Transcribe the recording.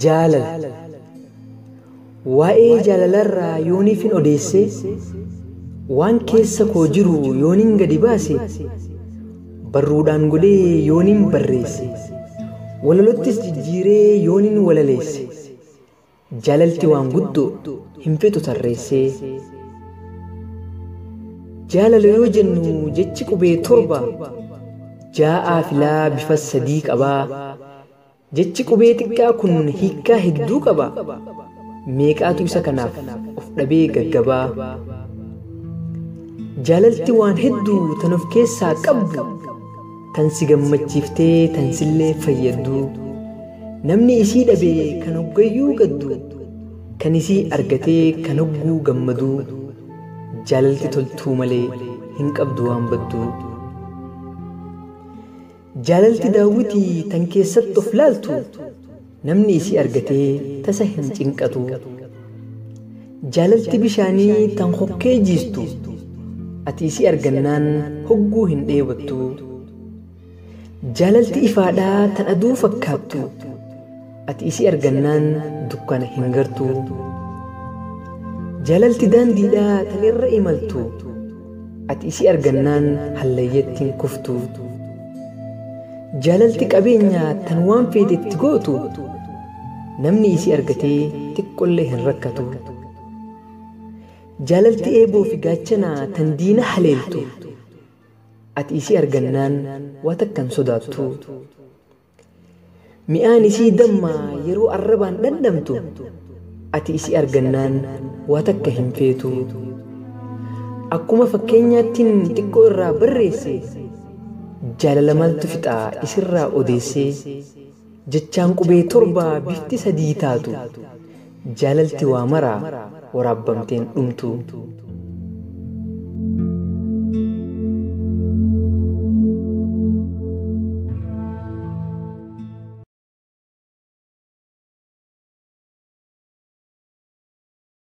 Jaalala. Waa'ee jaalalarraa yooniifin odeessee, waan keessa koo jiru yooniin gadi baase, barruudhaan godhee yooniin barreesse, walalottis jijjiiree yooniin walaleesse, jaalalti waan guddoo hin fixu tarreessee. Jaalala yoo jennu jechi qubee 7 jaa'aa filaa bifa 3 qabaa. Jechi qubee xiqqaa kun hiikkaa hedduu qaba. Meeqaatu isa kanaaf of dhabee gaggabaa. Jaalalti waan hedduu tan of keessaa qabdu, tan si gammachiiftee tan sillee fayyaddu. Namni isii dhabee kan hoggayyuu gaddu, kan isii argatee kan hogguu gammadu. Jaalalti toltuu malee hin qabdu waan baddu. Jaalalti daawwitii tan keessatti of laaltu, namni isii argatee tasa hin cinqatu. Jaalalti bishaanii tan hokkee jiistu, ati isii argannaan hogguu hin dheebattu. Jaalalti ifaadhaa tan aduu fakkaattu, ati isii argannaan dukkana hin gartu. Jaalalti daandiidhaa tan irra imaltu, ati isii argannaan hallayyatti hin kuftu. Jaalalti qabeenya tan waan feete itti gootu, namni isii argatee xiqqollee hin rakkatu. Jaalalti eeboo fi gaachanaa tan diina haleeltu, ati isii argannaan waa takka hin sodaattu. Mi'aan isii damma yeroo arrabaan dhandhamtu, ati isii argannaan waa takka hin feetu. Akkuma fakkeenyaattiin xiqqoo irraa barreesse, jaalala maaltu fixaa isirraa odeessee, jechaan qubee 7 bifti 3 taatu, jaalalti waa maraa waraabbamteen dhumtu.